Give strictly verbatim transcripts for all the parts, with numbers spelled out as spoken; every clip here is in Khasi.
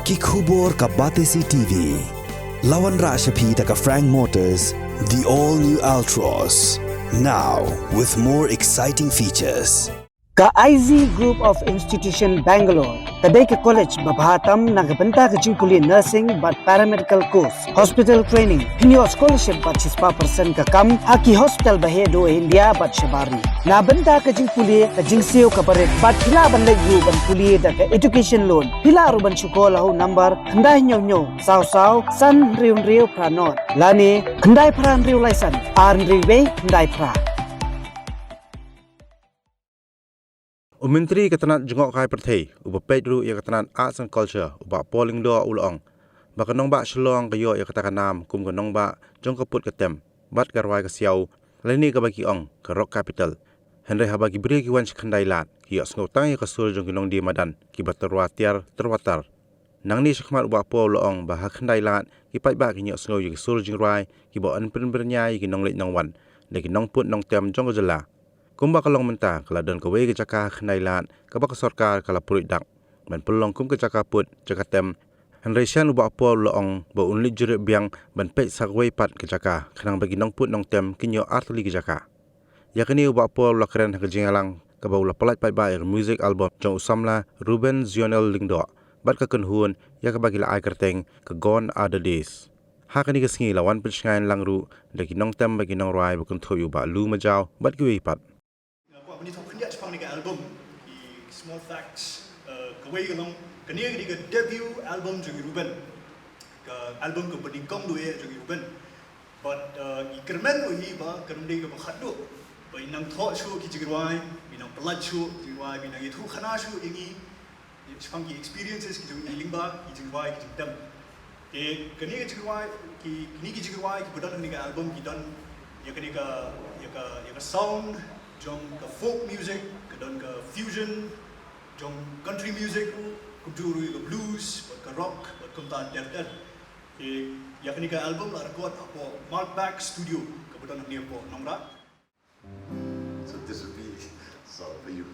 Ki khubor ka Batesi T V. La wanrah sha phi da ka Frank Motors, the all new Altroz. Now with more exciting features. Ka I Z Group of Institution Bangalore ka dei ka college ba bha tam na ka bynta ka jingpule nursing bad paramedical course, hospital training, pynïoh scholarship bad shispah percent ka kam ha ki hospital ba heh duh India bad shabar ri. Na bynta ka jingpule ka jingsiew ka barit bad phi lah ban leit ruh ban pule da ka education loan. Phi lah ruh ban shu call ha u number khyndai hynñiew hynñiew saw saw san hynriew hynriew phra nod lane khyndai phra hynriew lai san ar hynriew wei khyndai phra. U Myntri ka tnat jngohkai pyrthei uba peit ruh ïa ka tnat Arts and Culture, u Bah Paul Lyngdoh, u la ong ba ka nongbah Shillong ka ïoh ïa kata ka nam kum ka nongbah jong ka put ka tem bad ka rwai ka siaw, lane kaba ki ong ka Rock Capital. Hynrei haba ki briew ki wan sha Khyndailad ki ïohsngew tang ïa ka sur jong ki nongdie madan kiba tyrwa tiar tyrwa tar. Nangne shakhmat u Bah Paul u la ong ba ha Khyndailad ki paidbah ki ïohsngew ïa ki sur jingrwai kiba yn pynbyrngia ïa ki nongleit nongwan da ki nongput nongtem jong ka jylla. Kumba ka long mynta ka la don kawei ka jaka ha Khyndailad kaba ka sorkar ka la pruid dak ban pynlong kum ka jaka put jaka tem. Hynrei shen u Bah Paul u la ong ba un leit jurip biang ban peit sa kawei pat ka jaka khnang ba ki nongput nongtem kin ïoh artylli ka jaka. Ïa kane u Bah Paul u la kren ha ka jingïalang kaba u la pyllait paidbah ïa ka music album jong u samla Reuben Zionel Lyngdoh bad ka kynhun ïa kaba ki la ai kyrteng ka Gone Are The Days. Ha kane ka sngi la wan pynshngaiñ lang ruh da ki nongtem bad ki nongrwai ba kynthup ïa u Bah Lu Majaw bad kiwei pat. Nga kwah ban ïathuh khyndiat shaphang kane ka album, ki small facts, eh, kawei ka long, kane ka dei ka debut album jong i Reuben. Ka album kaba nyngkong duh eh jong i Reuben. Bad, eh, i kyrmen ruh hi ba kan ym dei kaba khatduh ba i nang thoh shuh ki jingrwai, i nang pyllait shuh ki jingrwai, i nang ïathuh khana shuh ïa ngi shaphang ki experiences ki jong i lyngba ki jingrwai ki jingtem. Te kane ka jingrwai, ki, kine ki jingrwai kiba don ha kane ka album ki don ïa kane ka, ïa ka, ïa ka sound jong ka folk music, ka don ka fusion jong country music ruh, kumjuh ruh ïa ka blues bad ka rock bad kumta ter ter. Te ïa kane ka album la record hapoh Mark Back Studio kaba don hangne hapoh Nongrah. So this would be a song for you.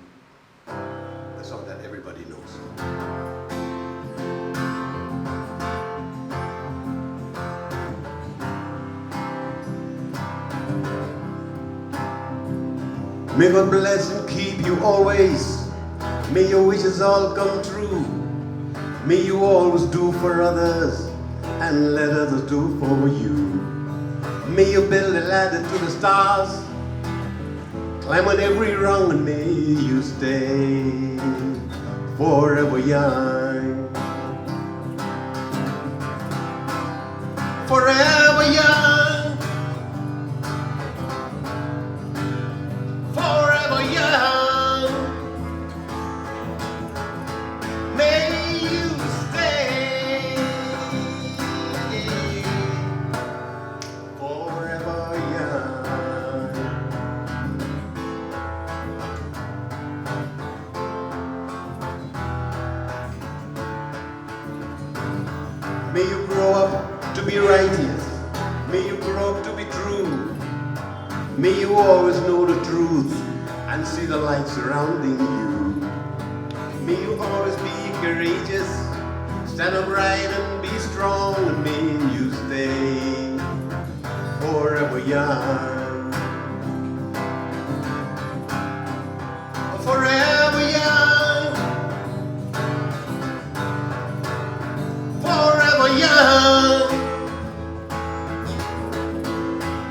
The song that everybody knows. May God bless and keep you always. May your wishes all come true. May you always do for others and let others do for you. May you build a ladder to the stars. Climb on every rung and may you stay forever young. Forever young. Forever young. May you stay forever young. May you grow up to be righteous. May you grow up to be true. May you always know the truth and see the light surrounding you. May you always be courageous, stand upright and be strong, and may you stay forever young. Forever young. Forever young.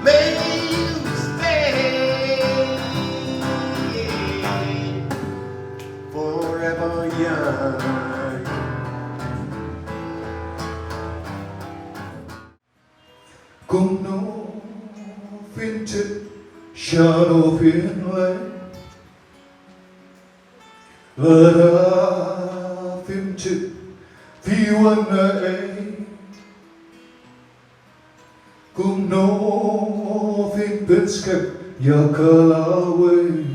May you stay forever young. Kumno phin tip, shano phin leh? Lada phim tip, phi wan naei? Kumno phin pynskhem ïa ka lawei?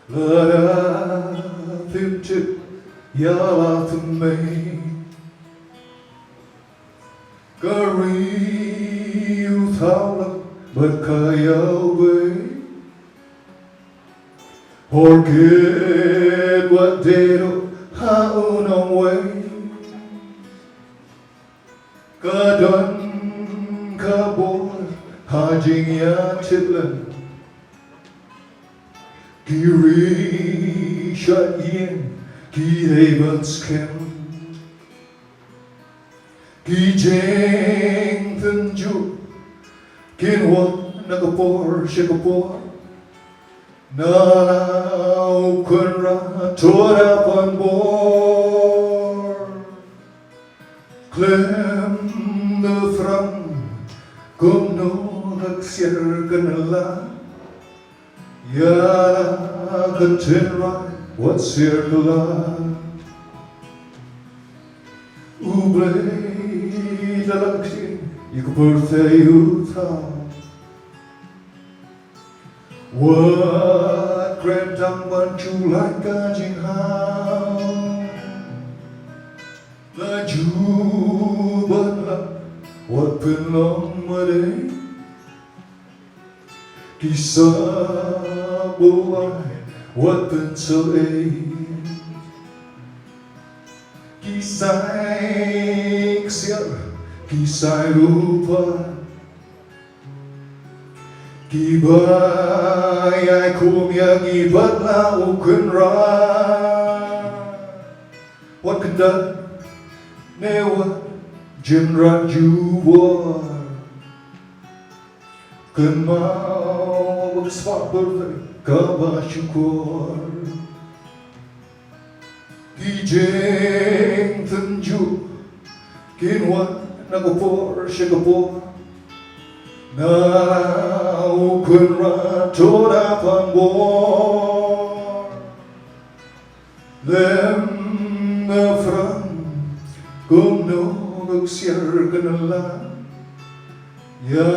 Lada phim tip, ïa la thymmei. Ka ri u thaw lang bad ka ïawei. Hor kit wat dei ruh u nongwei. Ka don ka bor ha jingïatip lem. Ki ri sha ïing ki dei ban skhem. Ki jingtynjuh kin wan na ka por sha ka por. Na u Kynrad u da pynbor. Khlem da phrang kumno ka ksiar kan la. Ïa la ka tynrai wat siar ka la. U Blei da la ka ktien ïa ka pyrthei u thaw. Wat kren tang ban shu lait ka jinghaw. La ju ban la wat pynlong madei. Ki sah buaid wat pynshoi. Ki sai ksiar, ki sai rupa. Kiba ïai kum ïa ngi bad la u Kynrad. Wat kyndat ne wat jynrat jubor. Kynmaw ba ka spah pyrthei kaba shukor. Ki jingtynjuh kin wan na ka por sha ka por. Na u Kynrad u da pynbor. Lem na phrang kumno ka ksiar kan la. Ïa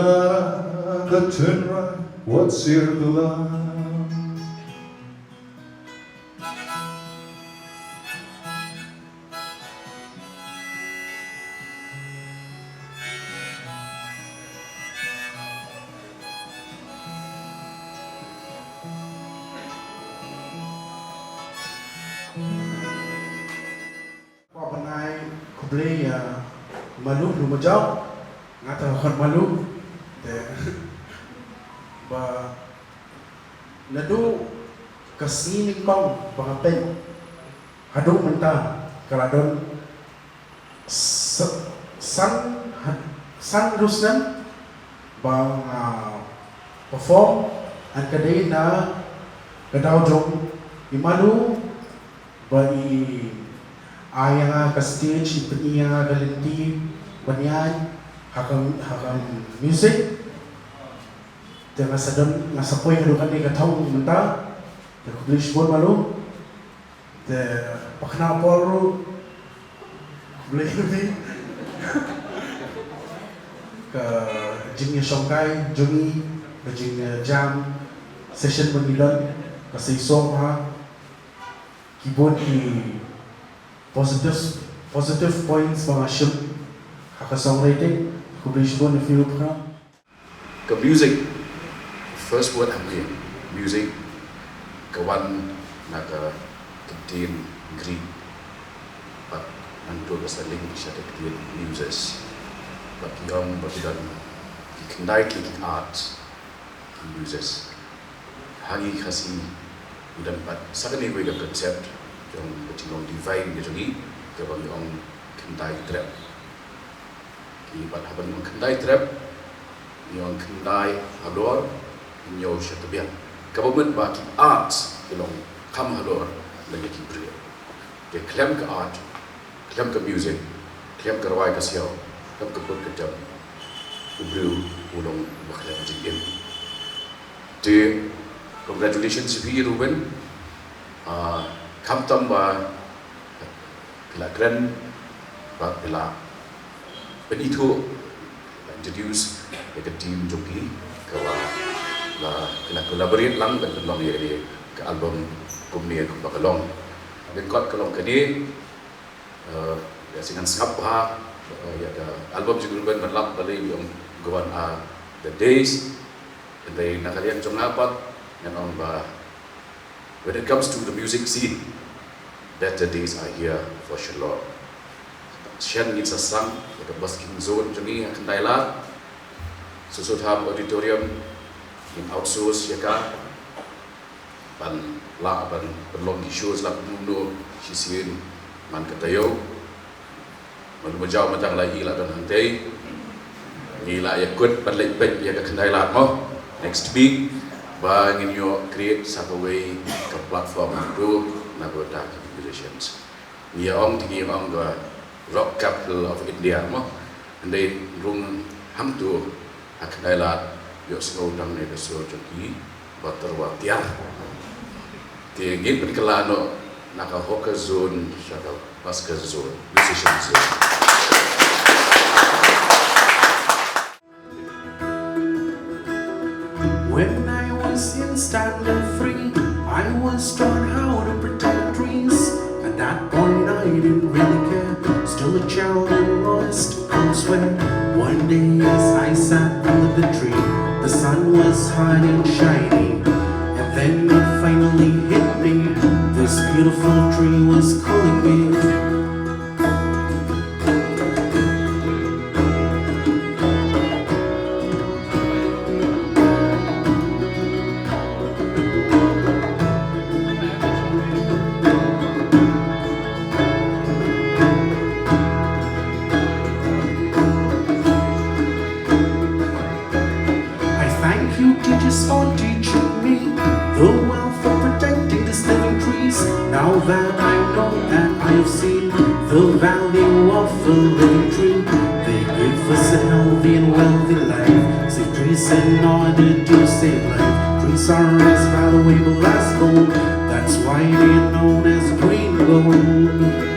ka tynrai wat siar ka la. Kwah ban ai khublei ïa Malu Lum Majok, nga ta khot Malu. Te ba naduh ka sngi nyngkong ba nga peit haduh mynta ka la don sa-, san, ha-, san rusnan ba nga perform, and ka dei na ka daw jong i Malu ba i ai ïa nga ka stage, i pyni ïa nga ka lynti ban ïaid ha ka, ha ka music. Te nga sa don, nga sa poi haduh kane ka thong mynta. Te khublei shibun Malu. Te Pakna Paul ruh, khublei khublei. Ka jingïashongkai jong ngi, ka jingjam session ba ngi don, ka seisoh ha ki bun ki positive, positive points ba nga shim ha ka songwriting. Khublei shibun ïa phi ruh Pakna. Ka music, first word ha ka music ka wan na ka ktien Greek. Bad nangta ka sa link sha ka ktien muses. Bad ki ong ba ki don ki khyndai tylli ki arts, ki muses. Ha ngi Khasi ngi don pat sa kane kawei ka concept jong ka jinglong divine ka jong ngi, kaba ngi ong khyndai trep. Ki pat haba ngi ong khyndai trep, ngi ong khyndai halor, hynñiew sha tbian. Kaba mut ba ki arts ki long kham halor na ki briew. Te khlem ka art, khlem ka music, khlem ka rwai ka siaw, khlem ka put ka jam, u briew u long uba khlem jingim. Te congratulations ïa phi Ruben. Ah, khamtam ba phi la kren, ba phi la pynithuh, la introduce ïa ka team jong phi, kaba la, phi la collaborate lang ban pynlong ïa kane ka album kumne kumba ka long. Lyngkot ka long kane, eh, ïa, sa ngan sngap bha, eh, ïa ka album jong u Ruben, ban lap balei ngi ong Gone Are The Days. Hynrei na ka liang jong nga pat ngan ong ba when it comes to the music scene, Better days are here for Shillong. Shen ngin sa sdang ïa ka busking zone jong ngi ha Khyndai Lad. Shuh shuh ha auditorium ngin outsource ïa ka. Ban lah ban pynlong ki shows la kumno shisien man ka taïew. Mano ba jaw mynta la i la don hangtei. Ngi la ïa kut ban leit peit ïa ka Khyndai Lad mo next week, ba ngin ïoh create sa kawei ka platform haduh na ka bynta ki musicians. Ngi ïa ong te ngi ïa ong ka Rock Capital of India mo. Hynrei rung hangto ha Khyndai Lad ïohsngew tang ne ka sur jong ki ba tyrwa tiar. Te ngin pynkylla noh na ka hawker zone sha ka busker zone, musician zone. When I was in standard three, I was taught how to protect trees. At that point, I didn't really care. Still a child and lost elsewhere. One day, as I sat under the tree, the sun was hot and shiny. And then it finally hit me. This beautiful tree was calling me. I thank you, teachers, for teaching me the wealth of protecting these living trees. Now that I know and I have seen the value of a living tree, they give us a healthy and wealthy life. Save trees in order to save life. Trees are as valuable as gold. That's why they're known as green gold.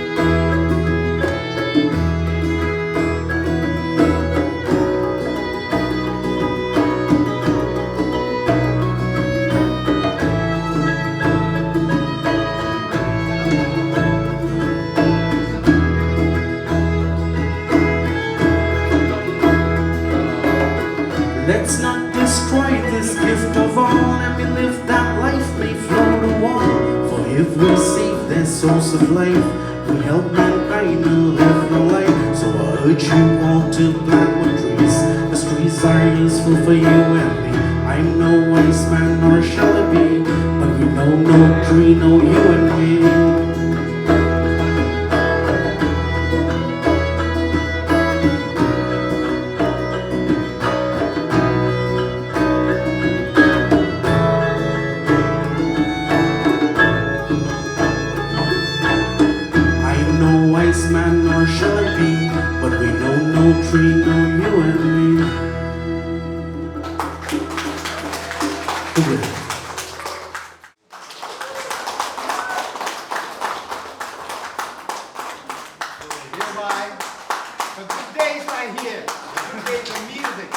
Let's not destroy this gift of all, and we live that life may flow to all. For if we save their source of life, we help mankind and live the life. So I urge you all to plant more trees, 'cause trees are useful for you and me. I'm no wise man nor shall I be, but we know no tree, no you and me. I'm no wise man nor shall I be, but we know no tree, no you and me. Hereby, the good days lie here, the good days of music.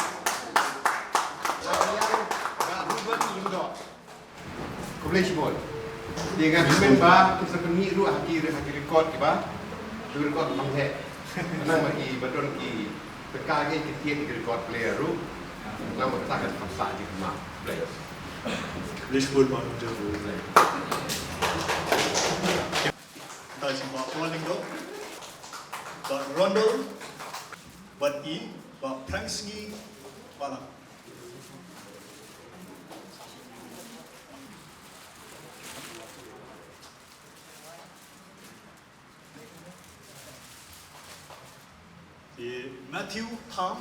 Khublei shibun. Te nga kmen ba ki sa pynmih ruh ha ki, ha ki record kiba, ki record ba heh. Nang ba ki ba don ki, ka ka ki thied ki record player ruh. Nang ba ka sa ka sa ji ma. Khublei. Khublei shibun ba jong. Khublei. Khublei shibun ba Paul Lyngdoh. Ba Rondol. Bad i Bah Pranksngi Balang. I Matthew Tham.